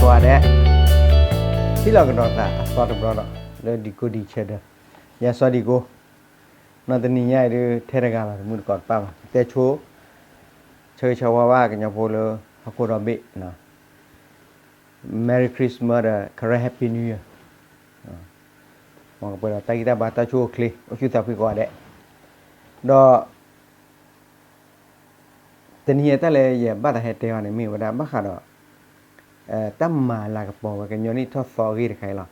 ပှၤဒဲး ထံၣ်လိာ်ကဒီးသးအသီတဘျီဒီး လၢ Decoding Channel, ယၤစီၤဒံကိ, နီၢ်တနံၤညါအံၤဒုး ထဲတဂၤလီၤ တမုၢ်တကိးတပၣ်ဘၣ် ကတဲဆိ ဆၢဂ့ၤဆၢဝါဘၣ်ကညီဖိလၢဟီၣ်ခိၣ်ဒီဘ့ၣ် Merry Christmas ဒီး Karen Happy New Year, မ်ကပှဲၤဒီးတၢ်ဂံၢ်တၢ်ဘါတၢ်ဆိၣ်အိၣ်ချ့ အိၣ်ဆူၣ်သးဖှံကိးဂၤဒဲး, ဒီး တနံၤအံၤတၢ်လၢယဘၣ်သးဟဲတဲအီၤန့ၣ် မ့ၢ်ဝဲဒၣ်ဘၣ်ဃးဒီး တၢ်မၤလၤကပီၤဝဲကညီနံၣ်ထီၣ်သီအဂ့ၢ်တခါအံၤလီၤ.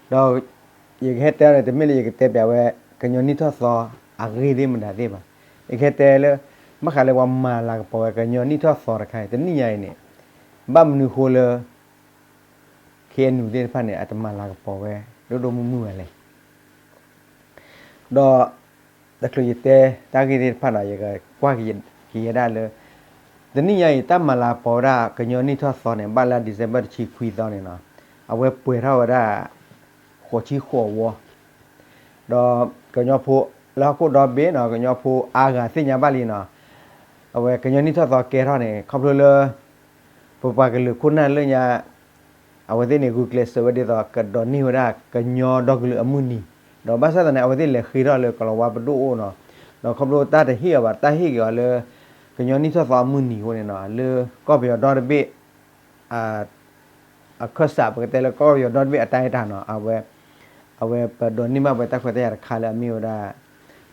ဒီးယကဟဲတဲအီၤန့ၣ် တမ့ၢ်လၢယကတဲပျးဝဲ ကညီနံၣ်ထီၣ်သီအဂ့ၢ်သ့ၣ်မတၤသ့ၣ်ဘၣ်. ယကဟဲတဲလၢ ဘၣ်ဃးလၢပှၤမၤလၤကပီၤဝဲကညီနံၣ်ထီၣ်သီတခါအံၤ တနံၣ်ညါအံၤန့ၣ် ဘၣ်မနုၤဃိလၢ ခ့ၣ်အဲၣ်ယူၣ်သ့ၣ်တဖၣ်န့ၣ် အတမၤလၤကပီၤဝဲ ဒိၣ်ဒိၣ်မုၢ်မုၢ်ဝဲလဲၣ်. ဒီး တချုးယတဲတၢ်ဂ့ၢ်သ့ၣ်တဖၣ်န့ၣ် ယကကွၢ်က့ၤယဲဒၣ်လၢ တနံၣ်ညါအံၤ တၢ်မၤလၤကပီၤဝဲဒၣ်ကညီနံၣ်ထီၣ်သီန့ၣ် ဘၣ်လၢ December တဆံခွံသီန့ၣ်နီၤ, အဝဲပှဲၤထီၣ်ဝဲဒၣ် ဃိးဆံဃိးဝီ ဒီးကညီဖိလၢဟီၣ်ခိၣ်ဒီဘ့ၣ်နီၤ ကညီဖိအါဂၤသ့ၣ်ညါဘၣ်လံနီၤ, အဝဲကညီနံၣ်ထီၣ်သီကဲထီၣ်န့ၣ် ခီဖျိလၢ ပပှၤကလုာ်ခိၣ်နၢ်လၢညါ အဝဲသ့ၣ်န့ၣ် ဂုာ်ကျဲးစၢးဝဲဒ်သိး ကဒိးန့ၢ်ဝဲဒၣ်ကညီဒီကလုာ်အမုၢ်နံၤ, ဒီးဘၣ်ဆၣ်သနာ်က့ အဝဲသ့ၣ်လဲၤဃ့ထီၣ်လၢကလီၤဝါပဒိၣ်အိၣ်နီၤ, ဒီးခီဖျိတၢ်တဟ့ၣ်အီၤဘၣ် တၢ်ဟ့ၣ်က့ၤအီၤလၢ ကညီနံၣ်ထီၣ်သီအမုၢ်နံၤအဃိန့ၣ်နီၤ လၢကီၢ်ပယီၤဒီတဘ့ၣ် အခၢၣ်စး ပကတဲလၢကီၢ်ပယီၤဒီတဘ့ၣ်အတၢ်အဲၣ်တၢ်နီၤ အဝဲ အဝဲပဒိးန့ၢ်ဘၣ်ဝဲတၢ်ခွဲးတၢ်ယာ်တခါလၢအမ့ၢ်ဝဲဒၣ်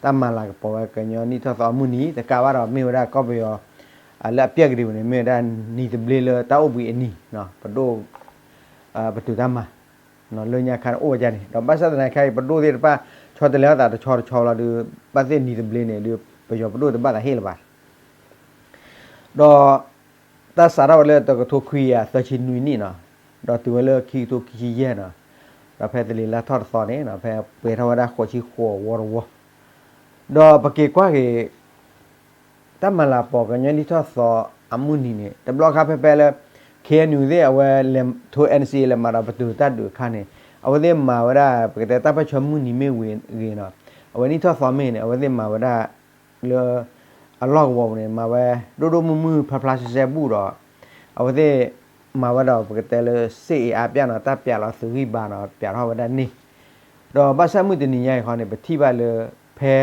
တၢ်မၤလၤကပီၤဝဲကညီနံၣ်ထီၣ်သီအမုၢ်နံၤ တကးဘၣ်ဒီးမ့ၢ်ဝဲဒၣ်ကီၢ်ပယီၤ လၢအပျဲၢ်ကဒံပူၤန့ၣ် မ့ၢ်ဝဲဒၣ်နံၤသဘျ့လၢတၢ်အိၣ်ဘှံးအနံၤ ပဒိၣ် ပတုာ်တၢ်မၤ လၢညါခါန့ၣ်အိၣ်ဝဲဒၣ်န့ၣ် ဒီးဘၣ်ဆၣ်သနာ်က့ ပဒိၣ်သ့ၣ်တဖၣ် ဆီတလဲအသးတဆီတဆီလီၤဒီး ဘၣ်သ့ၣ်နံၤသဘျ့န့ၣ်ဒီး ပယီၤပဒိၣ်တဘၣ်သးဟ့ၣ်လၢၤဘၣ် ဒီး တၢ်စးထီၣ်ဝဲလၢတကထိခွံကယၤသၢဆံနွံနံၣ်နီၤ, ဒီးတုၤဝဲလၢခံကထိခံဆံယဲၢ်နီၤ, ဒီးဖဲတလံၤလါထီၣ်တသီန့ၣ်နီၤ ဖဲပှဲၤထီၣ်ဝဲဒၣ်ဃိးဆံဃိးဝီတဝီ, ဒီးပက့ၤကွၢ်က့ၤ တၢ်မၤလၤကပီၤကညီနံၣ်ထီၣ်သီအမုၢ်နံၤန့ၣ် တဘျီခါဖဲဖဲလၢ ခ့ၣ်အဲၣ်ယူၣ်သ့ၣ်အဝဲလဲၤထိ NCA လဲၤမၤဒီးပတုာ်တၢ်ဒုးအခါန့ၣ် အဝဲသ့ၣ်မၤဝဲဒၣ် ပကတဲတၢ်ပၢၢ်ဆၢမုၢ်နံၤမ့ၢ်ဂ့ၤဂ့ၤနီၤ, အဝဲနံၣ်ထီၣ်သီမ့ၢ်ဂ့ၤန့ၣ် အဝဲသ့ၣ်မၤဝဲဒၣ် လၢ အလီၢ်ကဝီၤပူၤန့ၣ် မၤဝဲ ဒိၣ်ဒိၣ်မုၢ်မုၢ်ဖျါဖျါဆှဲဆှဲဘူၣ်ဒီး အဝဲသ့ၣ် မၤဝဲဒီးပကတဲလၢ စစ်အင်အားပြနီၤ တၢ်ပျးလီၤသုးဂံၢ်ဘါနီၤ ပျးထီၣ်ဝဲဒၣ်န့ၣ်, ဒီးဘၣ်ဆၣ်မုၢ်တနံၤညါအံၤဃီန့ၣ် ပထံၣ်ဘၣ်လၢ ဖဲ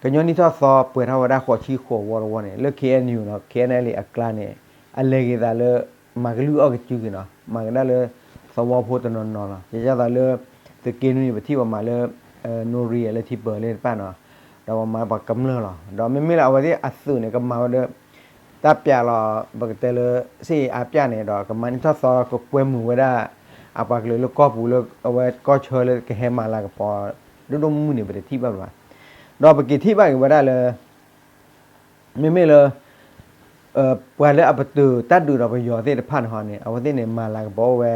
ကညီနံၣ်ထီၣ်သီပှဲၤထီၣ်ဝဲဒၣ်ဃိးဆံဃိးဝီတဝီန့ၣ် လၢ ခ့ၣ်အဲၣ်ယူၣ်နီၤ ခ့ၣ်အဲၣ်ယူၣ်အကျါန့ၣ် အလဲၤက့ၤသးလၢ မၤကလုၢ်အီၣ်ကစုက့ၤနီၤ မၤကဒါလၢ သဝီဖိတနီၤနီၤလီၤ. ယယသးလၢ သုးက့နွံန့ၣ် ပထံၣ်ပှၤမၤလၢ နိရံလၢထံပၢၢ်လၢတဖၣ်နီၤ, ဒီးပှၤမၤပှၤကမျၢၢ်လီၤ. ဒီးမ့မ့ၢ်လၢအဝဲသ့ၣ်အသုးန့ၣ် ကမၤဝဲဒီး တၢ်ပျးလီၤ ပကတဲလၢ စစ်အင်အားပြန့ၣ် ဒီးကမၤနံၣ်ထီၣ်သီကကွဲမုာ်ဝဲဒၣ် အပှၤကလုာ်လၢကီၢ်ပူၤလၢအဝဲကီၢ်ဆၢလၢကဟဲမၤလၤကပီၤ ဒိၣ်ဒိၣ်မုၢ်မုၢ်န့ၣ် ပတထံၣ်ဘၣ်ဘၣ်. ဒီးပက့ၤထံၣ်ဘၣ်က့ၤဝဲဒၣ်လၢ မ့မ့ၢ်လၢ ပှၤလၢအပတုာ်တၢ်ဒုးဒီးပယီၤသ့ၣ်တဖၣ်န့ၣ်ဟီန့ၣ် အဝဲသ့ၣ်န့ၣ် မၤလၤကပီၤဝဲ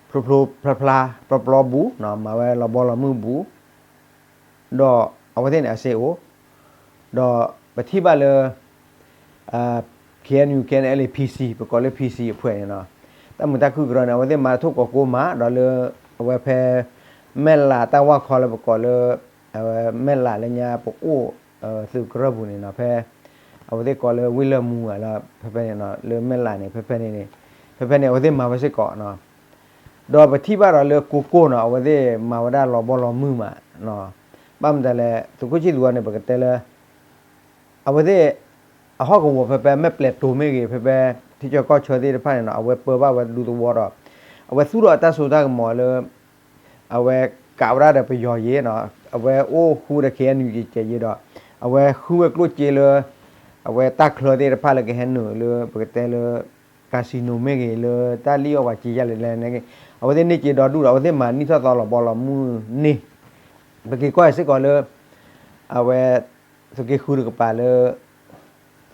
ဖျိဖျိဖျါဖျါ ပျီပျီဘူး မၤဝဲလီၤဘီလီၤမုၢ်ဘူး ဒီးအဝဲသ့ၣ်န့ၣ်အစ့အိၣ်, ဒီးပထံၣ်ဘၣ်လၢ KNU KNLA PC ပကိးလၢ PC အဖွဲ့န့ၣ်နီၤ, တၢ်မုာ်တၢ်ခုၣ်ကရၢန့ၣ် အဝဲသ့ၣ်မၤထိၣ်ကိးကိးမး ဒီးလၢ အဝဲဖဲ မဲၢ်လးတၢ်ဝၢ်ခီလၢပကိးလၢ အဝဲမဲၢ်လးလၢညါပအိၣ် သုးကရၢၢ်ပူၤန့ၣ်နီၤ ဖဲ အဝဲသ့ၣ်ကိးလၢဝ့ၢ်လၢၢ်မူဧါလၢ ဖဲဖဲန့ၣ်နီၤ လၢမဲၢ်လးန့ၣ် ဖဲဖဲန့ၣ်န့ၣ် ဖဲဖဲန့ၣ် အဝဲသ့ၣ်မၤဝဲစ့ၢ်ကီးနီၤ, ဒီးပထံၣ်ဘၣ်ဒီးလၢကိကိၢ်နီၤ အဝဲသ့ၣ်မၤဝဲဒၣ်လီၤဘီလီၤမုၢ်မး, ဘၣ်မတၤလဲၣ် သုးခိၣ်ဆံၣ်သူၤအီၤန့ၣ် ပကတဲလၢ အဝဲသ့ၣ် အဟီၣ်ကဝီၤဖဲဖဲမဲၢ်ပျဲၤတိၤမ့ၢ်ဂ့ၤ ဖဲဖဲ ထံဆၢကီၢ်ဆၢသ့ၣ်တဖၣ်န့ၣ်နီၤ အဝဲပၢဘၣ်ဝဲဒူသဝီဒီး အဝဲသူၣ်ထီၣ်အတၢ်စိတၢ်ကမီၤလၢ အဝဲကးဝဲဒၣ်ဒီးပယီၤယ့ၤနီၤ အဝဲအိၣ်ဃူဒီး KNU ယဲၤယ့ၤဒီး အဝဲဃုဝဲကျိၣ်စ့လၢ အဝဲတၢ်ချၢသ့ၣ်တဖၣ်လၢကဟဲနုာ်လၢ ပကတဲလၢ casino မ့ၢ်ဂ့ၤ လၢတၢ်လံၣ်အီၣ်ပှၤစ့ယါလဲၣ်လဲၣ်န့ၣ် အဝဲသ့ၣ်န့ၢ်စ့ဒီဒူၣ်ဒီး အဝဲသ့ၣ်မၤနံၣ်ထီၣ်သီလီၤဘီလီၤမုၢ်န့ၣ် ပက့ၤကွၢ်စ့ၢ်ကီးလၢ အဝဲ သုးက့ဃုတကပၤလၢ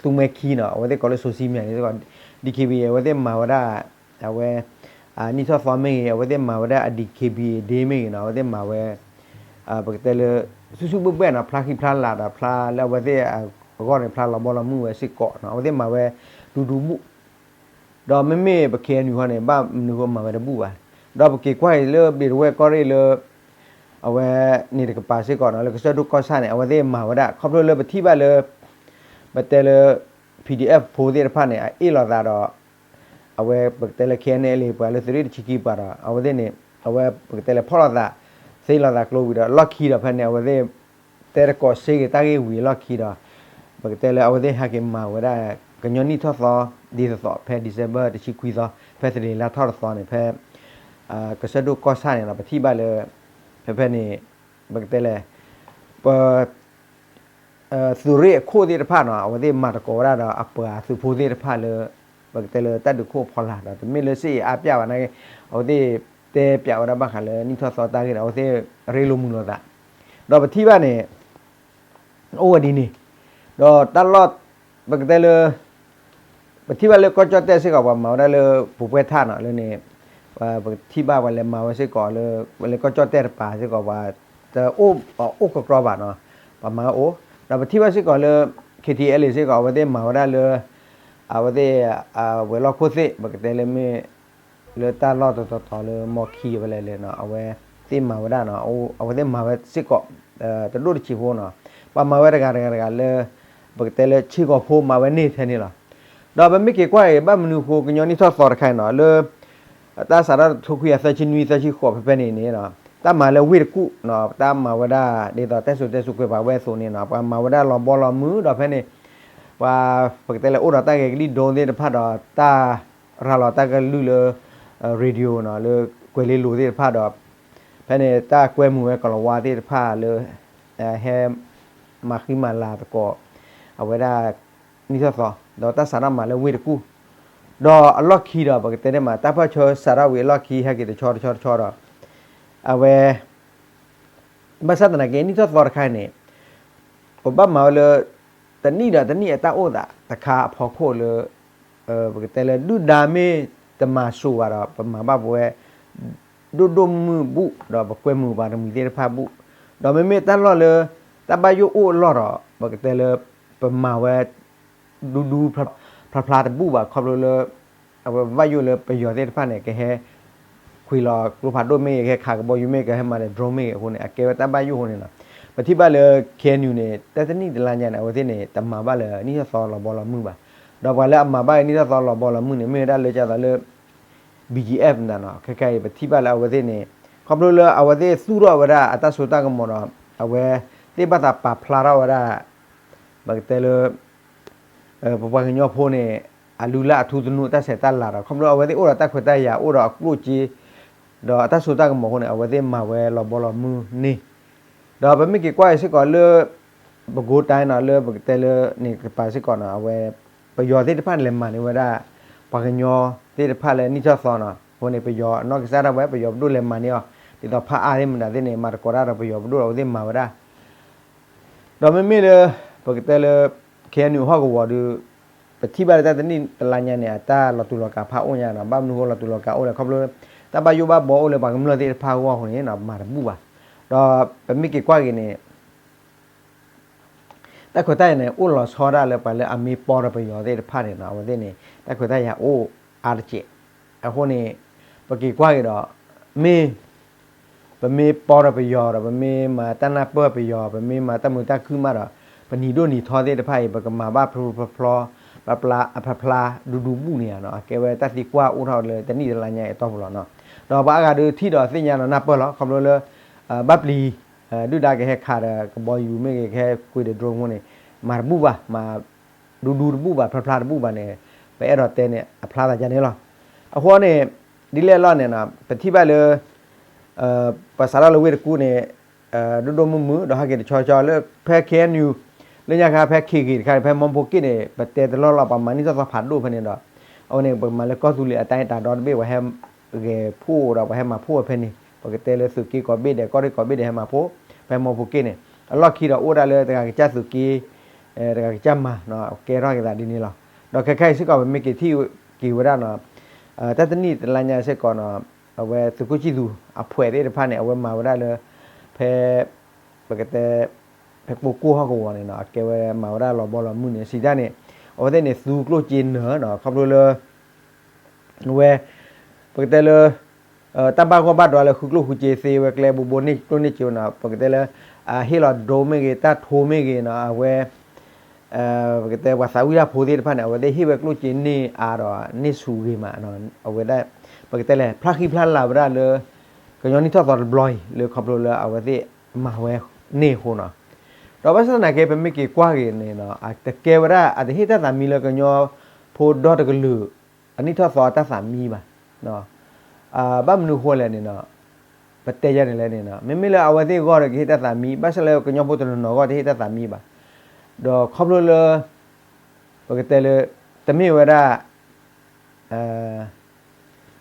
သူမွဲခံနီၤ အဝဲသ့ၣ်ကိးလၢ social media န့ၣ်စ့ၢ်ကီး DKBA အဝဲသ့ၣ်မၤဝဲဒၣ် အဝဲ နံၣ်ထီၣ်သီမ့ၢ်ဂ့ၤ အဝဲသ့ၣ်မၤဝဲဒၣ်အ DKBA day မ့ၢ်ဂ့ၤနီၤ အဝဲသ့ၣ်မၤဝဲ ပကတဲလၢ ဆူၣ်ဆူၣ်ဘှဲၣ်ဘှဲၣ်နီၤ ဖျါဃံဖျါလၤဒီးဖျါလၢအဝဲသ့ၣ် အဂီၢ်န့ၣ် ဖျါလီၤဘီလီၤမုၢ်ဝဲစ့ၢ်ကီးနီၤ အဝဲသ့ၣ်မၤဝဲ ဒူဒူဘူၣ် ဒီးမ့မ့ၢ်ပ KNU ဟီန့ၣ် ဘၣ်မနုၤဃိမၤဝဲတဘူၣ်ဘၣ်. ဒီးပက့ၤကွၢ်အံၤလၢဘျံးတဝဲၢ်ကီၢ်ရ့ၣ်လၢ အဝဲန့ၣ်တကပၤစ့ၢ်ကီးနီၤ လၢကစၢၢ်ဒိၣ်ကီၢ်ဆၣ်န့ၣ် အဝဲသ့ၣ်မၤဝဲဒၣ် ခီဖျိလၢပထံၣ်ဘၣ်လၢ ပတဲလၢ PDF ဖိသ့ၣ်တဖၣ်န့ၣ် အအ့ၣ်လိာ်သးဒီး အဝဲပကတဲလၢ K N L A ပှၤလၢသုးရ့ၣ်တဆံခံပှၤဒီး အဝဲသ့ၣ်န့ၣ် အဝဲပကတဲလၢဖီၣ်လိာ်သး သ့လိာ်သးကျိဝံၤဒီး လီၢ်ခံဒီး ဖဲန့ၣ် အဝဲသ့ၣ် တဲတကိးစ့ဂ့ၤတၢ်ဂ့ၢ်ဝံၤအလီၢ်ခံဒီး ပကတဲလၢအဝဲသ့ၣ်ဟဲက့ၤမၤဝဲဒၣ် ကညီနံၣ်ထီၣ်သီ ဒ်သိးသိး ဖဲ December တဆံခွံသီ ဖဲသရ့ၤလါထီၣ်တသီန့ၣ် ဖဲ ကစၢၢ်ဒိၣ်ကီၢ်ဆၣ်န့ၣ်ဒီး ပထံၣ်ဘၣ်လၢ ဖဲဖဲန့ၣ် ပကတဲလဲၣ် ပ သုးရ့ၣ်အခိၣ်သ့ၣ်တဖၣ်နီၤ အဝဲသ့ၣ်မၤသကိးဝဲဒၣ်ဒီးအပှၤသုးဖိသ့ၣ်တဖၣ်လၢ ပကတဲလၢတၢ်ဒုးခိၣ်ဖီလာ်ဒီး တမ့ၢ်လၢစ့အါပျၢ်ဘၣ်နာ်က့ အဝဲသ့ၣ်တဲပၠးဝဲဒၣ်ဘၣ်ဃးလၢနံၣ်ထီၣ်သီတၢ်ဂ့ၢ်ဒီး အဝဲသ့ၣ်ရ့လိာ်မုာ်လိာ်သး ဒီးပထံၣ်ဘၣ်န့ၣ် အိၣ်ဝဲဒ်န့ၣ် ဒီးတၢ်လီၢ် ပကတဲလၢ ပထံၣ်ဘၣ်လၢကီၢ်ကၠီၣ်တဲၣ်စ့ၢ်ကီး ပှၤမၤဝဲဒၣ်လၢပူၤပှဲၤထၣ်နီၤ လၢန့ၣ် ပထံၣ်ဘၣ်ပှၤလဲၤမၤဝဲစ့ၢ်ကီးလၢ လၢကီၢ်ကၠီၣ်တဲၣ်တပၤစ့ၢ်ကီး ပှၤတအိၣ်အိၣ်ကကြီဘၣ်နီၤ ပှၤမၤဝဲအိၣ် ဒီးပထံၣ်ဘၣ်စ့ၢ်ကီးလၢ K T L A စ့ၢ်ကီး အဝဲသ့ၣ်မၤဝဲဒၣ်လၢ အဝဲသ့ၣ် ဝဲၤလီၢ်ခိၣ်သ့ၣ် ပကတဲလၢမ့ၢ် လၢတၢ်လီၢ်တတီၤတီၤလၢမီခံဝဲလဲၣ်လဲၣ်နီၤ အဝဲသ့ၣ်မၤဝဲဒၣ်နီၤ အဝဲသ့ၣ်မၤဝဲစ့ၢ်ကီး တဒိၣ်တဆံးဖိနီၤ ပှၤမၤဝဲတဂၤတဂၤတဂၤလၢ ပကတဲလၢဆ့ကီၤဖိမၤဝဲန့ၢ်ထဲန့ၣ်လီၤ. ဒီးပမ့ၢ်က့ၤကွၢ်အံၤ ဘၣ်မနုၤဃိကညီနံၣ်ထီၣ်သီတခါအံၤနီၤ လၢ တၢ်စးထီၣ်တထိခွံကယၤသၢဆံနွံသၢဆံဃိးဖဲဖဲန့ၣ်န့ၣ် တၢ်မၤလၢဝ့ၢ်တကူၣ်နီၤ တၢ်မၤဝဲဒၣ်ဒ်သိးတဲစိၤတဲစိၤကွဲးပာ်ဝဲအသိးန့ၣ်နီၤ ပှၤမၤဝဲဒၣ်လီၤဘီလီၤမုၢ်ဒီးဖဲန့ၣ် ပှၤ ပကတဲလၢအိၣ်ဒီးတၢ်ဂဲၤကလံၣ်ဒိသ့ၣ်တဖၣ်ဒီး တၢ်ရၤလီၤတၢ်ကလုၢ်လၢ radio နီၤ လၢကွဲၤလ့လိၤသ့ၣ်တဖၣ်ဒီး ဖဲန့ၣ်တၢ်ကွဲမုာ်ဝဲကိၤလၤဝါသ့ၣ်တဖၣ်လၢ ဟဲ မၤဃံမၤလၤသကိး အဝဲဒၣ် နံၣ်ထီၣ်သီ ဒီးတၢ်စးထီၣ်မၤလၢဝ့ၢ်တကူၣ် ဒီးအလီၢ်ခံဒီး ပကတဲန့ၣ်မး တၢ်ပၢၢ်ဆၢစးထီၣ်ဝံၤအလီၢ်ခံ ဟဲက့ၤတဆီတဆီတဆီဒီး အဝဲ ဘၣ်ဆၣ်သနာ်က့ နံၣ်ထီၣ်သီတခါအံၤန့ၣ် ပဘၣ်မၤဝဲလၢ တနံၣ်ဒီးတနံၣ်အတၢ်အိၣ်သးတခါအဖီခိၣ်လၢ ပကတဲလၢ ဒုၣ်ဒါမ့ၢ်တမၤစိၤဘၣ်ဒီး ပမၤဘၣ်ပဝဲ ဒိၣ်ဒိၣ်မုၢ်မုၢ်ဘူၣ် ဒီးပကွဲမုာ်ပှၤတမှံၤသ့ၣ်တဖၣ်ဘူၣ် ဒီးမ့မ့ၢ်တၢ်လီၢ်လၢ တၢ်ဘၣ်ယိၣ်အိၣ်အလီၢ်ဒီး ပကတဲလၢ ပမၤဝဲ ဒူဒူ ဖျါဖျါတဘူၣ်ဘၣ် ခီဖျိလၢ အဝဲဘၣ်ယိၣ်လၢပယီၤသ့ၣ်တဖၣ်န့ၣ် ကဟဲ ခွံလီၤကျိဖးဒိၣ်မ့ၢ်ဂ့ၤ ကဟဲခးကဘီယူၤမ့ၢ်ဂ့ၤ ကဟဲမၤဒီး drone မ့ၢ်ဂ့ၤအဃိန့ၣ် အကဲဝဲတၢ်ဘၣ်ယိၣ်အဃိန့ၣ်လီၤ. ပထံၣ်ဘၣ်လၢ K N U န့ၣ် တၢ်တနံၣ်တလါညါန့ၣ် အဝဲသ့ၣ်န့ၣ် တမၤဘၣ်လၢနံၣ်ထီၣ်သီလီၤဘီလီၤမုၢ်ဘၣ်. ဒီးပှၤလၢအမၤဘၣ်နံၣ်ထီၣ်သီလီၤဘီလီၤမုၢ်န့ၣ် မ့ၢ်ဝဲဒၣ်လၢကသိးလၢ B G F မတၤနီၤ ခဲခါအံၤ ပထံၣ်ဘၣ်လၢအဝဲသ့ၣ်န့ၣ် ခီဖျိလၢအဝဲသ့ၣ်သူၣ်ထီၣ်ဝဲဒၣ်အတၢ်စိတၢ်ကမီၤဒီး အဝဲသ့ၣ်ဘၣ်သးပာ်ဖျါထီၣ်ဝဲဒၣ် ပကတဲလၢ ပပှၤကညီဖိန့ၣ် အလုၢ်အလၢ်အထူသနူအတၢ်ဆဲးတၢ်လၤဒီး ခီဖျိအဝဲသ့ၣ်အိၣ်ဒီးတၢ်ခွဲးတၢ်ယာ် အိၣ်ဒီးအကျိၣ်စ့ ဒီးအတၢ်စိတၢ်ကမီၤအဃိန့ၣ် အဝဲသ့ၣ်မၤဝဲလီၤဘီလီၤမုၢ်န့ၣ် ဒီးပမ့ၢ်က့ၤကွၢ်အံၤစ့ၢ်ကီးလၢ ပဲခူးတိုင်းနီၤ လၢပကတဲလၢန့ၣ်ကပၤစ့ၢ်ကီးနီၤ အဝဲ ပယီၤသ့ၣ်တဖၣ်န့ၣ်လဲၤမၤန့ၢ်ဝဲဒၣ် ပှၤကညီသ့ၣ်တဖၣ်လၢနံၣ်ထီၣ်သီနီၤ အဃိန့ၣ် ပယီၤအနီၢ်ကစၢ်ဒၣ်ဝဲ ပယီၤပဒိၣ်လဲၤမၤန့ၢ်အီၤ ဒ်သိးဖးအါသ့ၣ်မတၤသ့ၣ်န့ၣ် မၤသကိးတၢ်ဒီးပယီၤပဒိၣ်ဒီးအဝဲသ့ၣ်မၤဝဲဒၣ် ဒီးမ့မ့ၢ်လၢ ပကတဲလၢ K N U ဟီၣ်ကဝီၤဒီး ပထံၣ်ဘၣ်လၢတၢ်တနံၣ်တလါညါန့ၣ် အတၢ်လီၤတူာ်လီၤကာ်ဖးအိၣ်ညါနီၤ ဘၣ်မနုၤဃိလီၤတူာ်လီၤကာ်အိၣ်လဲၣ် ခီဖျိ တၢ်ဘၣ်ယိၣ်ဘၣ်ဘီအိၣ်လၢပှၤကမျၢၢ်သ့ၣ်တဖၣ်အဂီၢ်အဃိန့ၣ် မၤတဘူၣ်ဘၣ်. ဒီးပမ့ၢ်က့ၤကွၢ်က့ၤန့ၣ် တၢ်ခွဲးတၢ်ယာ်န့ၣ် အိၣ်လီၤဆီဒၣ်လၢပှၤလၢအမ့ၢ်ပီဒီးပယီၤသ့ၣ်တဖၣ်န့ၣ်နီၤ အဝဲသ့ၣ်န့ၣ် တၢ်ခွဲးတၢ်ယာ်အိၣ်အါတက့ၢ်. အဃိန့ၣ် ပက့ၤကွၢ်က့ၤဒီး မ့ၢ် ပမ့ၢ်ပီဒီးပယီၤဒီး ပမ့ၢ်မၤတၢ်နၢ်ပၢၢ်ပယီၤ ပမ့ၢ်မၤတၢ်မုာ်တၢ်ခုၣ်မးဒီး ပနံၤဒိၣ်နံၤထီသ့ၣ်တဖၣ်အံၤ ပကမၤဘၣ်ဖျိဖျိဖျီ ဖျါဖျါဖျါဒူဒူဘူၣ်န့ၣ်ဧါနီၤ အကဲဝဲတၢ်သံကွၢ်အိၣ်ထီၣ်လၢတနံၣ်တလါညါအံၤအတီၢ်ပူၤလီၤနီၤ. ဒီးပှၤအါဂၤဒုးထံၣ်ဒီးသ့ၣ်ညါဒီးနၢ်ပၢၢ်လီၤ ခီဖျိလၢ ဘၣ်ပျံၤ ဒုၣ်ဒါကဟဲခးဒီးကဘီယူၤမ့ၢ်ဂ့ၤ ကဟဲကွံာ်ဒီး drone အဃိန့ၣ် မၤတဘူၣ်ဘၣ် မၤ ဒူဒူတဘူၣ်ဘၣ် ဖျါဖျါတဘူၣ်ဘၣ်န့ၣ် ပအဲၣ်ဒိးတဲန့ၣ် အဖျါသးယါန့ၣ်လီၤ. အဃိန့ၣ် ဒ်လဲၣ်လီၤန့ၣ် ပထံၣ်ဘၣ်လၢ ပစးထီၣ်လၢဝ့ၢ်တကူၣ်န့ၣ် ဒိၣ်ဒိၣ်မုၢ်မုၢ် ဒီးဟဲက့ၤတဆီဆီလၢဖဲ K N U လၢညါခါဖဲခ့ဂ့ၤတခါန့ၣ် ဖဲမီဖိက့ၣ်န့ၣ် ပတဲတလီၢ်လီၤ ပှၤမၤနံၣ်ထီၣ်သီဖးဒိၣ်ဖဲန့ၣ်ဒီး အဝဲန့ၣ် ပမၤလၢကီၢ်သူလ့ၤအတၢ်အဲၣ်တၢ်ဒီတဘ့ၣ် ပှၤဟဲဂဲၤဖှိၣ်ဒီးပှၤဟဲမၤဖှိၣ်ဝဲဖဲန့ၣ် ပကတဲလၢသုးက့ကိးဘ့ၣ်ဒဲး ကီၢ်ရ့ၣ်ကိးဘ့ၣ်ဒဲးဟဲမၤဖှိၣ် ဖဲမီဖိက့ၣ်န့ၣ် အလီၢ်ခံဒီးအိၣ်ဒၣ်လၢတဂၤကစၢ်သုးက့ တဂၤကစၢ်မၤ ကဲထီၣ်က့ၤသးဒ်န့ၣ်လီၤ. ဒီးခဲခါအံၤစ့ၢ်ကီး ပမ့ၢ်က့ၤထံၣ်က့ၤဝဲဒၣ်နီၤ တၢ်တနံၣ်တလါညါစ့ၢ်ကီးနီၤ အဝဲသုးခိၣ်ဆံၣ်သူၤအဖှဲးသ့ၣ်တဖၣ်န့ၣ် အဝဲမၤဝဲဒၣ်လၢ ဖဲ ပကတဲ ဖဲကိကိၢ်ဟီၣ်ကဝီၤန့ၣ်နီၤ အကဲဝဲမၤဝဲဒၣ်လီၤဘီလီၤမုၢ်န့ၣ် စံးတၢ်န့ၣ် အဝဲသ့ၣ်န့ၣ် သူကျိၣ်စ့နၢၤနီၤ ခီဖျိလၢ ဝဲ ပကတဲလၢ တၢ်ဘၣ်ဂီၢ်ဘၣ်ဒွးလၢဃုကျိၣ်ဃုစ့သ့ ဝဲကျဲဘိဘိန့ၢ်ကျိၣ်န့ၢ်စ့နီၤ ပကတဲလၢ အဟ့ၣ်လီၤဒိမ့ၢ်ဂ့ၤ တၢ်ထိမ့ၢ်ဂ့ၤနီၤ အဝဲ ပကတဲပှၤသးဝံၣ်တၢ်ဖိသ့ၣ်တဖၣ်န့ၣ် အဝဲသ့ၣ်ဟ့ၣ်ဝဲကျိၣ်စ့န့ၢ်အါဒီးန့ၢ်ဆူၣ်ဂ့ၤမး, အဝဲဒၣ် ပကတဲလဲၣ် ဖျါဃံဖျါလၤဝဲဒၣ်လၢ ကညီနံၣ်ထီၣ်သီတဘျီအံၤ လၢခီဖျိလၢအဝဲသ့ၣ်မၤဝဲန့ၣ်အဃိနီၤ. ဒီးဘၣ်ဆၣ်သနာ်က့ ပမ့ၢ်က့ၤကွၢ်က့ၤန့ၣ်နီၤ အတကဲဝဲဒၣ် အတဟ့ၣ်တၢ်သးမံလၢကညီဖိဒီတကလုာ် အနံၣ်ထီၣ်သီအတၢ်သးမံဘၣ်. ဘၣ်မနုၤအဃိလဲၣ်န့ၣ်နီၤ, ပတဲယၤန့ၣ်လဲၣ်န့ၣ်နီၤ မ့မ့ၢ်လၢအဝဲသ့ၣ်ဂီၢ်ဒီးကဟ့ၣ်တၢ်သးမံ ဘၣ်ဆၣ်လၢကညီဖိတနီၤနီၤဂီၢ်တဟ့ၣ်တၢ်သးမံဘၣ်. ဒီးခီဖျိလၢ ပကတဲလၢ တမ့ၢ်ဝဲဒၣ်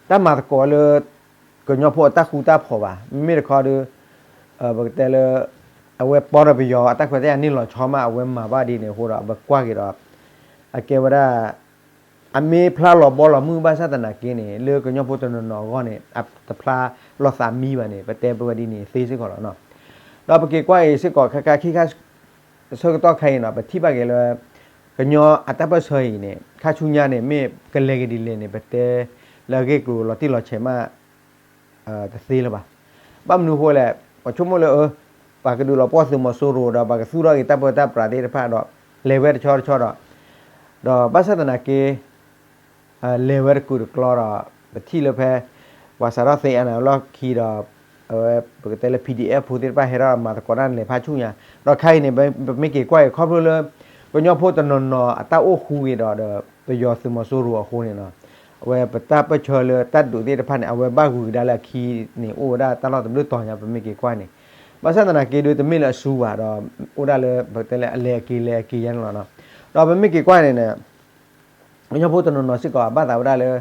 တၢ်မၤသကိးလၢ ကညီဖိအတၢ်ဃူတၢ်ဖိးဘၣ်. မ့မ့ၢ်တခီဒီး ပကတဲလၢ အဝဲပီဒီးပယီၤအတၢ်ခွဲးတၢ်ယာ်န့ၢ်လီၤဆီမး အဝဲမၤဘၣ်ဒ်န့ၣ်အဃိဒီး ပကွၢ်က့ၤဒီး အကဲဝဲဒၣ် အမ့ၢ်ဖျါလီၤဘီလီၤမုၢ်ဘၣ်ဆၣ်သနာ်က့န့ၣ် လၢကညီဖိတနီၤနီၤအဂီၢ်န့ၣ် အတဖျါလီၤသးမံဘၣ်န့ၣ် ပတဲပဝဲဒ်န့ၣ်သ့စ့ၢ်ကီးလီၤနီၤ. ဒီးပက့ၤကွၢ်အံၤစ့ၢ်ကီး ခဲခါခံခါ ဆၢကတီၢ်ခဲအံၤနီၤ ပထံၣ်ဘၣ်က့ၤလၢ ကညီအတၢ်ပၢၢ်ဆၢအံၤန့ၣ် ခါဆူညါန့ၣ် မ့ၢ်ကလဲၤက့ၤဒ်လဲၣ်န့ၣ် ပတဲလၢအဂ့ၢ်ကျိၤလီၤတံၢ်လီၤဆဲးမး တသ့လၢၤဘၣ်. ဘၣ်မနုၤအဃိလဲၣ် ပှၤဆိကမိၣ်လၢ ပှၤကဒုးလီၤပှီၢ်သုးမီၤစိရိၤဒီး ပှၤကသူၣ်ထီၣ်က့ၤတၢ်ပၢတၢ်ပြးသ့ၣ်တဖၣ်ဒီး လဲၤဝဲတဆီတဆီဒီး ဒီးဘၣ်ဆၣ်သနာ်က့ လဲၤဝဲတကူာ်တကျီဒီး ပထံၣ်လၢဖဲ ပှၤစးထီၣ်သ့အနၤလီၢ်ခံဒီး အဝဲပကတဲလၢ PDF ဖိသ့ၣ်တဖၣ်ဟဲထီၣ်မၤသကိးတၢ်န့ၣ် လဲၤဖးဆူၣ်ညါ ဒီးခါအံၤန့ၣ် ပမ့ၢ်က့ၤကွၢ်အံၤ ခီဖျိလၢ ကညီဖိတနီၤနီၤအတၢ်အိၣ်ဃူက့ၤဒီး ဒီးပယီၤသုးမီၤစိရိၤအဃိန့ၣ်နီၤ အဝဲပတၢ်ပၢၢ်ဆၢလၢတၢ်ဒုးသ့ၣ်တဖၣ်န့ၣ် အဝဲဘၣ်ဂုၤကဒါလၢအခံန့ၣ် အိၣ်ဝဲဒၣ်တၢ်လီၢ်တဘျုးတီၤညါ ပမ့ၢ်က့ၤကွၢ်န့ၣ် ဘၣ်ဆၣ်သနာ်က့ဒီး တမ့ၢ်လၢအစူၤဘၣ်ဒီး အိၣ်ဒၣ်လၢပကတဲလၢအလဲၤအက့ၤလဲၤအက့ၤယါန့ၣ်လီၤ. ဒီးပမ့ၢ်က့ၤကွၢ်န့ၣ်န့ၣ် ကညီဖိတနီၤနီၤစ့ၢ်ကီး ဘၣ်သးဝဲဒၣ်လၢ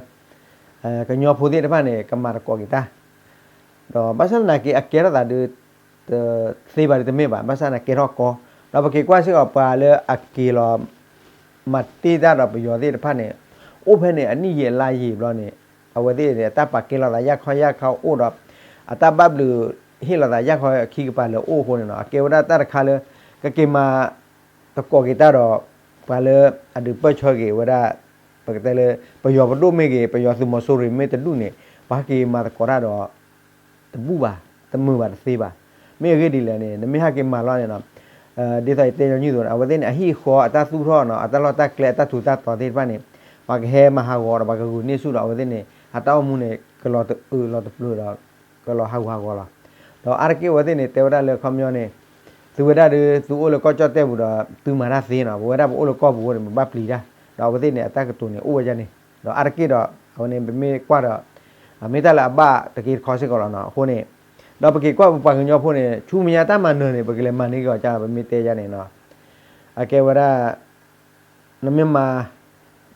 ကညီဖိသ့ၣ်တဖၣ်န့ၣ် ကမၤသကိးက့ၤတၢ် ဒီးဘၣ်ဆၣ်သနာ်က့ အကဲထီၣ်သးဒီး တသ့ဘၣ်ဒီးတမ့ၢ်ဘၣ်, ဘၣ်ဆၣ်သနာ်ကဲထီၣ်ကီ, ဒီးပက့ၤကွၢ်စ့ၢ်ကီး ပှၤလၢအက့ၤလီၤ မၤတ့ၢ်တၢ်ဒီးပယီၤသ့ၣ်တဖၣ်န့ၣ် အိၣ်ဖဲန့ၣ်အနံၣ်ယံာ်အလါယံာ်ဘျီန့ၣ် အဝဲသ့ၣ်န့ၣ် အတၢ်ပာ်ကဲလိာ်သးယၢ်ခီယၢ်ခီအိၣ်ဒီး အတၢ်ဘၣ်ဘျုးဟ့ၣ်လိာ်သးယၢ်ခီခံကပၤလၢအိၣ်အဃိန့ၣ်နီၤ အကဲဝဲဒၣ်တၢ်တခါလၢ ကက့ၤမၤ သကိးက့ၤတၢ်ဒီး ပှၤလၢအဒုးပၢၢ်ဆၢက့ၤဝဲဒၣ် ပကတဲလၢ ပယီၤပဒိၣ်မ့ၢ်ဂ့ၤ ပယီၤသုးမီၤစိရိၤမ့ၢ်တဒူၣ်န့ၣ် ပှၤဟဲက့ၤမၤသကိးတၢ်ဒီး တဘူၣ်ဘၣ်, တမုာ်ဘၣ်, တသ့ဘၣ်. မ့ၢ်အဂ့ၢ်ဒ်လဲၣ်န့ၣ် နမ့ၢ်ဟဲက့ၤမၤလီၤန့ၣ်နီၤ ဒ်သိးယတဲညီနုၢ်အသိးန့ၣ် အဝဲသ့ၣ်န့ၣ် အဟံၣ်အဃီအတၢ်သူၣ်ထီၣ်နီၤ အတၢ်လီၢ်တၢ်ကျဲအတၢ်ထူးတၢ်တီၤသ့ၣ်တဖၣ်န့ၣ် ပှၤကဟဲမၤဟးဂီၤဒီး ပှၤကဂုာ်န့ၢ်ဆူၣ်ဒီး အဝဲသ့ၣ်န့ၣ် အတၢ်အိၣ်မူန့ၣ် ကလီၤတအုးလီၤတပျၢၤဒီး ကလီၤဟးဂူာ်ဟးဂီၤလီၤ. ဒီးအါတက့ၢ်အဝဲသ့ၣ်န့ၣ် တဲဝဲဒၣ်လၢခီပညီန့ၣ် သုဝဲဒၣ်ဒီး သုအိၣ်လၢကီၢ်ကၠီၣ်တဲၣ်ပူၤဒီး သုမၤတၢ်သ့နီၤ ပဝဲဒၣ်ပအိၣ်လၢကီၢ်ပူၤအဃိန့ၣ် ပဘၣ်ပျံၤတၢ် ဒီးအဝဲသ့ၣ်န့ၣ် အတၢ်ကတိၤန့ၣ် အိၣ်ဝဲဒၣ်န့ၣ် ဒီးအါတက့ၢ်ဒီး အဝဲန့ၣ် ပမ့ၢ်ကွၢ်ဒီး အမ့ၢ်တၢ်လၢအဘၣ်တက့ၢ်တခီစ့ၢ်ကီးလီၤနီၤ အဃိန့ၣ် ဒီးပက့ၤကွၢ်ပပှၤကညီဖိန့ၣ် ဆူမဲာ်ညါတၢ်မၤနၢၤန့ၣ် ပကလဲၤမၤန့ၢ်က့ၤအီၤကၢ် ပမ့ၢ်တဲယါန့ၣ်နီၤ အကဲဝဲဒၣ် နမ့ၢ်မၤ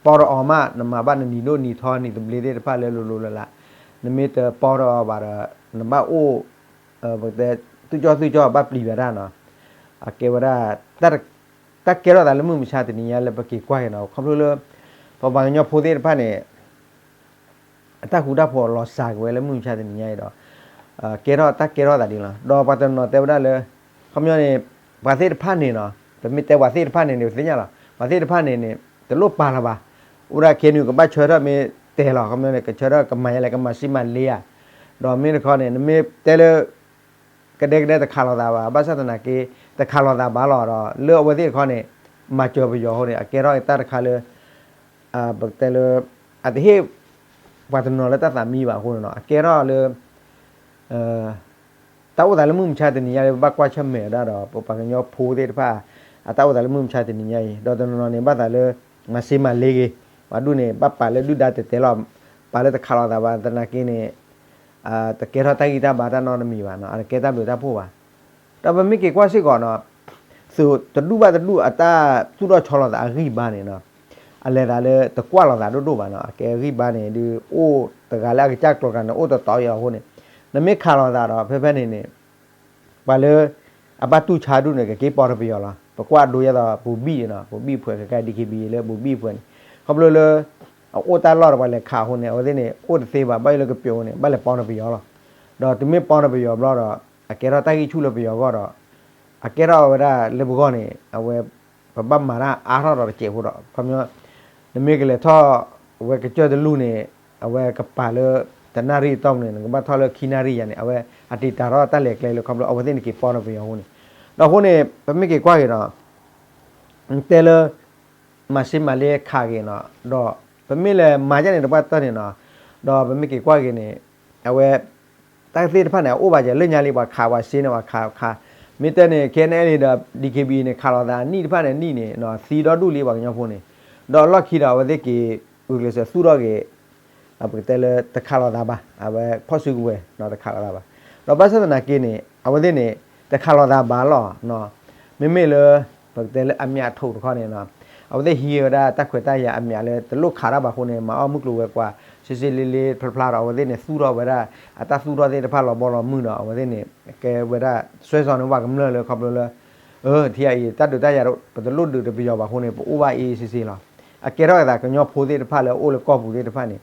ပီဒီးအီၤမး နမၤဘၣ်နနံၤဒိၣ်နံၤထီနံၤသဘျ့သ့ၣ်တဖၣ်လၢလိၤလိၤလၢ်လၢ် နမ့ၢ်တပီဒီးအီၤဘၣ်ဒီး နဘၣ်အိၣ် ပကတဲ သုကၠီသုကၠီဘၣ်ပျံၤဘၣ်တၢ်နီၤ အကဲဝဲဒၣ် တၢ်ကဲထီၣ်သးလၢမုၢ်မဆါတနံၤညါလၢပက့ၤကွၢ်က့ၤနီၤ ခီဖျိလၢ ပပှၤကညီဖိသ့ၣ်တဖၣ်န့ၣ် အတၢ်ဃူတၢ်ဖိးလီၤစှၤက့ၤဝဲလၢမုၢ်မဆါတနံၤညါအံၤဒီး ကဲထီၣ်တၢ်ကဲထီၣ်သးဒ်လီၤ. ဒီးပှၤတနီၤတဲဝဲဒၣ်လၢ ခီပညီန့ၣ် ပှၤသ့ၣ်တဖၣ်န့ၣ်နီၤ ပမ့ၢ်တဲပှၤသ့ၣ်တဖၣ်န့ၣ်န့ၣ် ပသ့ၣ်ညါလီၤ ပှၤသ့ၣ်တဖၣ်န့ၣ်န့ၣ် တလိၣ်ပာ်လၢၤဘၣ်. အိၣ်ဒၣ်ခဲနုာ်ကဘၣ်ဆၢထၢၣ်မ့ၢ်တဲလီၤ ခီပညီန့ၣ် ကဆၢထၢၣ်ကမၤယါလဲၣ် ကမၤစံမၤလ့ဧါ. ဒီးမ့ၢ်တခီန့ၣ် နမ့ၢ်တဲလၢ ကဒဲကဒဲတခးလိာ်သးဘၣ် ဘၣ်ဆၣ်သနာ်က့ တခးလိာ်သးဘၣ်လီၤဒီး လၢအဝဲသ့ၣ်တခီန့ၣ် မၤစၢၤပယီၤအဃိန့ၣ် အကဲထီၣ်တၢ်တခါလၢ ပကတဲလၢ အတဟ့ၣ် ပှၤတနီၤလၢတၢ်သးမံဘၣ်အဃိန့ၣ်နီၤ အကဲထီၣ်လၢ တၢ်အိၣ်သးလၢမုၢ်မဆါတနံၤညါလၢပဘၣ်ကွၢ်ဆၢၣ်မဲာ်ဝဲဒၣ်ဒီး ပပှၤကညီဖိသ့ၣ်တဖၣ် အတၢ်အိၣ်သးလၢမုၢ်မဆါတနံၤညါအံၤ ဒီးတနီၤနီၤန့ၣ် ဘၣ်သးလၢ မၤစ့မၤလ့ဂ့ၤ ပှၤဒူၣ်န့ၣ် ဘၣ်ပာ်လၢဒုၣ်ဒါတဲာ်တဲာ်လီၤ ပာ်လၢတခးလိာ်သးဘၣ်သနာ်က့န့ၣ် တကဲထီၣ်တၢ်ဂံၢ်တၢ်ဘါတၢ်နီတမံၤဘၣ်နီၤ အတကဲတၢ်ဘျုးတၢ်ဖှိၣ်ဘၣ်. ဒီးပမ့ၢ်က့ၤကွၢ်စ့ၢ်ကီးနီၤ သုးတဒူၣ်ဘၣ်တဒူၣ်အတၢ်သူၣ်ထီၣ်ဆီလီၤသးအဂံၢ်ဘါန့ၣ်နီၤ အလဲၤသးလၢတကွၢ်လိာ်သးဒိၣ်ဒိၣ်ဘၣ်နီၤ အကဲအဂံၢ်ဘါန့ၣ်ဒုး အိၣ်တဂၤလၢအကစၢ်ကျိၤကျါန့ၣ် အိၣ်တတီၤအံၤအဃိန့ၣ် နမ့ၢ်ခးလိာ်သးဒီး ဖဲဖဲန့ၣ်န့ၣ် ပှၤလၢ အဘၣ်တူၢ်ဆါဒူၣ်န့ၣ် ကက့ၤပီၢ်တပယီၤလီၤ. ပကွၢ်ဒိယဲသိးပူၤဘံၣ်န့ၣ်နီၤ ပူၤဘံၣ်ဖှဲးခဲကဲ DKBA လၢပူၤဘံၣ်ဖှဲးန့ၣ် ခီဖျိလၢ အအိၣ်တၢ်လီၢ်ဒီးပှၤလဲၤခးအဃိန့ၣ် အဝဲသ့ၣ်န့ၣ် အိၣ်တသ့ဘၣ် ဘၣ်ယိၣ်လၢကပျိၤန့ၣ် ဘၣ်လဲၤပီၢ်တပယီၤလီၤ. ဒီးတုၤမ့ၢ်ပီၢ်တပယီၤဘျီဒီး အကဲထီၣ်တၢ်ဂံၢ်ဆူၣ်လၢပယီၤအဂီၢ်ဒီး အကဲထီၣ်ဝဲဒၣ်လၢပဂီၢ်န့ၣ် အဝဲ ပဘၣ်မၤတၢ်အါထီၣ်ဒီးတစဲးဖိဒီး ခီပညီ နမ့ၢ်ကလဲၤထီၣ် ဝဲကစၢၢ်တလူၢ်န့ၣ် အဝဲကပၤလၢ တနၣ်ရံၣ်အတီၢ်ပူၤန့ၣ် နကဘၣ်ထီၣ်လၢခံနၣ်ရံၣ်ယါန့ၣ် အဝဲအတံာ်တာ်ထီၣ်တၢ်လဲၤကျဲလၢခီဖျိအဝဲသ့ၣ်န့ၣ်က့ၤပီၢ်တပယီၤအဃိန့ၣ် ဒီးအဃိန့ၣ် ပမ့ၢ်က့ၤကွၢ်က့ၤဒီး တဲလၢ မၤစ့မၤလ့ခးဂ့ၤနီၤ, ဒီးပမ့ၢ်လဲၤမၤဒ်န့ၣ်တပှၢ်တၢၢ်န့ၣ်နီၤ, ဒီးပမ့ၢ်က့ၤကွၢ်ဂ့ၤန့ၣ် အဝဲ တၢ်သ့ၣ်တဖၣ်န့ၣ် အအိၣ်ဘၣ်ကဲလၢညါလံ ပှၤခးပှၤစ့န့ၣ် ပှၤခးခး, မ့ၢ်တဲန့ၣ် K N L A ဒီး D K B A န့ၣ် ခးလိာ်သးအနံၣ်တဖၣ်န့ၣ် နံၣ်န့ၣ် သံဒီဒူၣ်လံပှၤကညီဖိန့ၣ်, ဒီးအလီၢ်ခံဒီး အဝဲသ့ၣ်က့ၤ ဂုာ်ကျဲးစၢးသူၣ်ထီၣ်က့ၤ ပကတဲလၢတခးလိာ်သးဘၣ်, အဝဲဖီၣ်စုကဝဲၤနီၤ တခးလိာ်သးဘၣ်, ဒီးဘၣ်ဆၣ်သနာ်က့န့ၣ် အဝဲသ့ၣ်န့ၣ် တခးလိာ်သးဘၣ်လီၤ, မ့မ့ၢ်လၢ ပကတဲလၢအမံၤအထိးတခီန့ၣ်နီၤ, အဝဲသ့ၣ်ဟံးဝဲဒၣ်တၢ်ခွဲးတၢ်ယာ်အမံၤလၢတလိၣ်ခးတၢ်ဘၣ်အဃိန့ၣ် မၤအီၣ်မုၢ်ကျိၤဝဲၤကွာ် စ့စ့လ့လ့ဖျါဖျါဒီး အဝဲသ့ၣ်န့ၣ် သူၣ်ထီၣ်ဝဲဒၣ် အတၢ်သူၣ်ထီၣ်သ့ၣ်တဖၣ်လီၤဘီလီၤမုၢ်ဒီး အဝဲသ့ၣ်န့ၣ် ကဲဝဲဒၣ် စွဲစီန့ၣ် ပှၤကမျၢၢ်လၢခီဖျိလၢ အထံအံၤ တၢ်ဒုးတၢ်ယၤ ပတလိၣ်ဒုးတပယီၤဘၣ်အဃိန့ၣ် ပအိၣ်ဘၣ်အ့အ့စ့စ့လီၤ. အကဲထီၣ်အသးကညီဖိသ့ၣ်တဖၣ်လၢအအိၣ်လၢကီၢ်ပူၤသ့ၣ်တဖၣ်န့ၣ်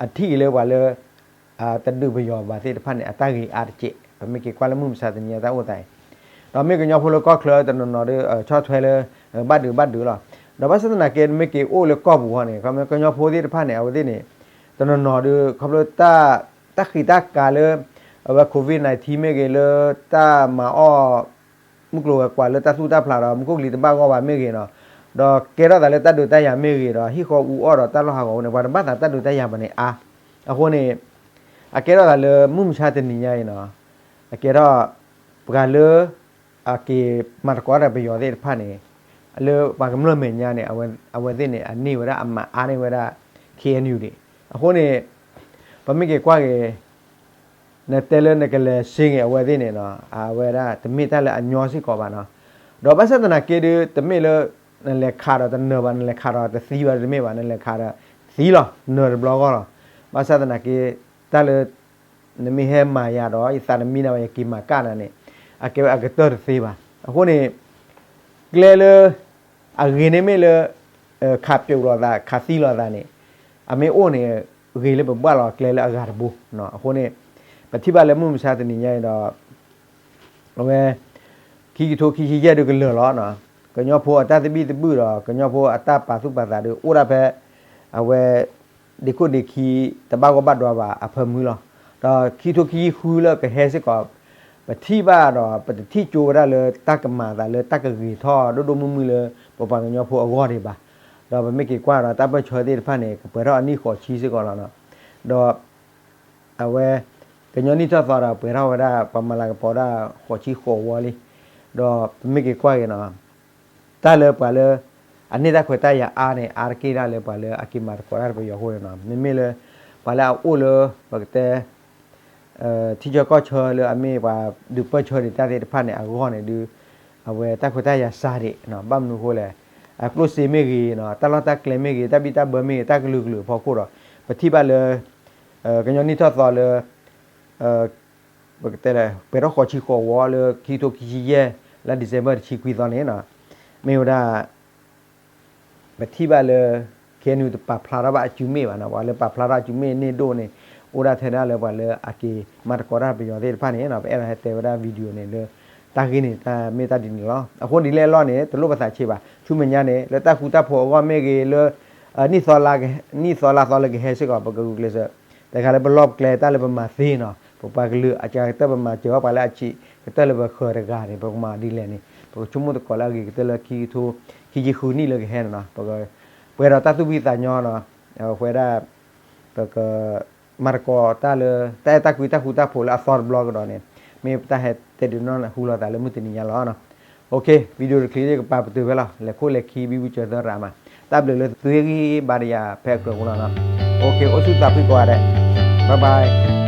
အထံၣ်လၢပှၤလၢ တဒုးပယီၤဘၣ်သ့ၣ်တဖၣ်န့ၣ် အတၢ်ဂ့ၤအါတက့ၢ်. ပမ့ၢ်က့ၤကွၢ်လၢမုၢ်မဆါတနံၤညါတၢ်အိၣ်သးအံၤ, ဒီးမ့ၢ်ကညီဖိလၢကီၢ်ချၢတနီၤနီၤဒီး ဆီၣ်ထွဲလၢ ဘၣ်ဒုးဘၣ်ဒုးလီၤ. ဒီးဘၣ်ဆၣ်သနာ်က့ မ့ၢ်က့ၤအိၣ်လၢကီၢ်ပူၤဃီန့ၣ် ခီဖျိကညီဖိသ့ၣ်တဖၣ်န့ၣ် အဝဲသ့ၣ်န့ၣ် တနီၤနီၤဒီး ခီဖျိ တၢ်ဃံးတၢ်ကၤလၢ အဝဲ COVID nineteen မ့ၢ်ဂ့ၤ လၢတၢ်မၤအီၣ် မုၢ်ကျိၤဝဲၤကွာ်လၢတၢ်သူၣ်တၢ်ဖျးဒီး မူခိၣ်ကလံၤတဘၣ်ဂီၢ်ဘၣ်မ့ၢ်ဂ့ၤနီၤ, ဒီးကဲထီၣ်သးလၢတၢ်ဒုးတၢ်ယၤမ့ၢ်ဂ့ၤဒီး ဟံၣ်ဃီအူအီၣ်ဒီးတၢ်လီၢ်ဟးဂီၤအဃိန့ၣ် ပှၤတဘၣ်သးတၢ်ဒုးတၢ်ယၤဘၣ်န့ၣ်အါ. အဃိန့ၣ် အကဲထီၣ်သးလၢမုၢ်မဆါတနံၤညါအံၤနီၤ, အကဲထီၣ် ပှၤလၢ အက့ၤမၤသကိးတၢ်ပယီၤသ့ၣ်တဖၣ်န့ၣ် လၢပှၤကမျၢၢ်မဲာ်ညါန့ၣ် အဝဲသ့ၣ်န့ၣ် အန့ၢ်ဝဲဒၣ်အမၤအါန့ၢ်ဝဲဒၣ် K N U ဒံး. အဃိန့ၣ် ပမ့ၢ်က့ၤကွၢ်က့ၤ နတဲလၢနကလဲၤစ့ဂ့ၤအဝဲသ့ၣ်န့ၣ်နီၤ, အဝဲဒၣ်တမ့ၢ်တၢ်လၢအညီစ့ၢ်ကီးဘၣ်နီၤ. ဒီးဘၣ်ဆၣ်သနာ်က့ဒီး တမ့ၢ်လၢ နလဲၤခးဒီးတနၢၤဘၣ်, နလဲၤခးဒီးတသံဘၣ်တမ့ၢ်ဘၣ်, နလဲၤခးဒီးသံလီၤ, နၢၤတဘျီဂီၢ်လီၤ. ဘၣ်ဆၣ်သနာ်က့ တၢ်လၢ နမ့ၢ်ဟဲမၤယၤဒီး ယသးနမံနၤဘၣ် ယက့ၤမၤကၣ်နၤန့ၣ် အကဲဝဲအကတၢၢ်တသ့ဘၣ်. အဃိန့ၣ် ကျဲလၢ အဂ့ၤန့ၣ်မ့ၢ်လၢ ခးပျိးလိာ်သး ခးသံလိာ်သးန့ၣ် အမ့ၢ်အိၣ်န့ၣ် ဂ့ၤလၢပဘၣ်လီၤကျဲလၢအဂၤတဘိ. အဃိန့ၣ် ပထံၣ်ဘၣ်လၢမုၢ်မဆါတနံၤညါအံၤဒီး အဝဲ ခံကထိခံဆံယဲၢ်ဒုးကလၢာ်လီၤ. ကညီဖိအတၢ်သဘံၣ်သဘုၣ်ဒီး ကညီဖိအတၢ်ပာ်သူၣ်ပာ်သးဒီး အိၣ်ဒၣ်ဖဲ အဝဲ ဒ့ခိၣ်ဒ့ခံ တဘၣ်ဂီၢ်ဘၣ်ဒွါဘၣ်အဖၢမုၢ်လီၤ. ဒီးခံကထိခံဆံဃုလၢကဟဲစ့ၢ်ကီး ပထံၣ်ဘၣ်ဒီး ပတထံၣ်ကၠိဝဲဒၣ်လၢတၢ်ကမၤအသးလၢတၢ်ကဂ့ၤထီၣ်ဒိၣ်ဒိၣ်မုၢ်မုၢ်လၢ ပပှၤကညီဖိအဂီၢ်ဒံးဘၣ်. ဒီးပမ့ၢ်က့ၤကွၢ်ဒီး တၢ်ပၢၢ်ဆၢသ့ၣ်တဖၣ်န့ၣ် ကပှဲၤထီၣ်အနံၣ်ဃိးဆံစ့ၢ်ကီးလီၤ. ဒီး အဝဲ ကညီနံၣ်ထီၣ်သီဒီး ပှဲၤထီၣ်ဝဲဒၣ် ပှၤမၤလၤကပီၤဒၣ်ဃိးဆံဃိးဝီလံ. ဒီးပမ့ၢ်က့ၤကွၢ်က့ၤနီၤ တၢ်လၢပှၤလၢ အန့ၢ်တၢ်ခွဲးတၢ်ယာ်အါန့ၣ် အါတက့ၢ်ဒၣ်လၢပှၤလၢအက့ၤမၤသကိးတၢ်ဒီးပယီၤအဃိန့ၣ်နီၤ. မ့မ့ၢ်လၢ ပှၤလၢအအိၣ်လၢ ပကတဲ ထံဆၢကီၢ်ဆၢလၢအမ့ၢ်ပှၤဒုးပၢၢ်ဆၢဒံးတၢ်သ့ၣ်တဖၣ်န့ၣ် အဂီၢ်န့ၣ်ဒုး အဝဲတၢ်ခွဲးတၢ်ယာ်စှၤဒံးနီၤ. ဘၣ်မနုၤအဃိလဲၣ်, အကျိၣ်စ့မ့ၢ်ဂ့ၤနီၤ, တၢ်လီၢ်တၢ်ကျဲမ့ၢ်ဂ့ၤ, တၢ်ဘံၣ်တၢ်ဘၢမ့ၢ်ဂ့ၤ, တၢ်ကလုာ်ကလုာ်အဖီခိၣ်ဒီး ပထံၣ်ဘၣ်လၢ ကညီနံၣ်ထီၣ်သီလၢ ပကတဲလဲၣ် ပှဲၤထီၣ်ဃိးဆံဃိးဝီလၢ ခံကထိခံဆံယဲၢ် လါ December တဆံခွံသီန့ၣ်နီၤ, မ့ၢ်ဝဲဒၣ် ပထံၣ်ဘၣ်လၢ K N U တပာ်ဖျါထီၣ်ဘၣ်အစုမ့ၢ်ဘၣ်နီၤ. ပှၤလၢပာ်ဖျါထီၣ်အစုမ့ၢ်န့ၢ်ဒိၣ်န့ၣ် အိၣ်ဒၣ်ထဲဒၣ်လၢပှၤလၢအက့ၤမၤသကိးတၢ်ပယီၤသ့ၣ်တဖၣ်န့ၣ်နီၤ. ပအဲၣ်ဒိးဟဲတဲဝဲဒၣ် video န့ၣ်လၢ တၢ်ဂ့ၢ်န့ၣ် တၢ်မ့ၢ်တၢ်ဒ်န့ၣ်လီၤ. အဃိဒ်လဲၣ်အလီၢ်န့ၣ် တလိၣ်ပသးဆံးဘၣ်. ဆူမဲာ်ညါန့ၣ် လၢတၢ်ဃူတၢ်ဖိးအဂီၢ်မ့ၢ်ဂ့ၤ လၢ နံၣ်သီလါသီလၢကဟဲစ့ၢ်ကီး ပကဂုာ်ကျဲးစၢး တခါလၢပလီၢ်ပကျဲတၢ်လၢပမၤသ့နီၤ, ပပှၤကလုာ်အကတၢၢ်ပမၤစၢၤအီၤ ပှၤလၢအဆံးကတၢၢ်လၢပဃၢၤတဂၤန့ၣ် ပကမၤဒ်လဲၣ်န့ၣ် ပကဆိကမိၣ်သကိးလၢအဂ့ၤကတၢၢ်လၢခံကထိ ခံဆံဃုနံၣ်လၢကဟဲန့ၣ်နီၤ. ပကပှဲၤဒီးတၢ်သူၣ်ဖှံသးညီနီၤ, ပဝဲဒၣ် ပက မၤသကိးတၢ်လၢ တၢ်အဲၣ်တၢ်ကွံတၢ်ဃူတၢ်ဖိးလၢအသီတဘျီကဒီးန့ၣ် မ့ၢ်ပတၢ်ဟဲတဲဒုးနီၣ်ဟူလိာ်သးလၢမုၢ်တနံၤညါလီၤ. OK, video တချံးကပာ်ပတုာ်ဖဲလီၤ. လဲၤခိၣ်လဲၤခံ ဘံဘူစၢၤသၢရၤမး, တၢ်ဘျုးလၢသုဟ့ၣ်ဂံၢ်ဘါဒံးယၤဖဲအကြၢးပူၤလီၤနီၤ. OK, အိၣ်ဆူၣ်သးဖှံကိးဂၤဒဲး, bye bye.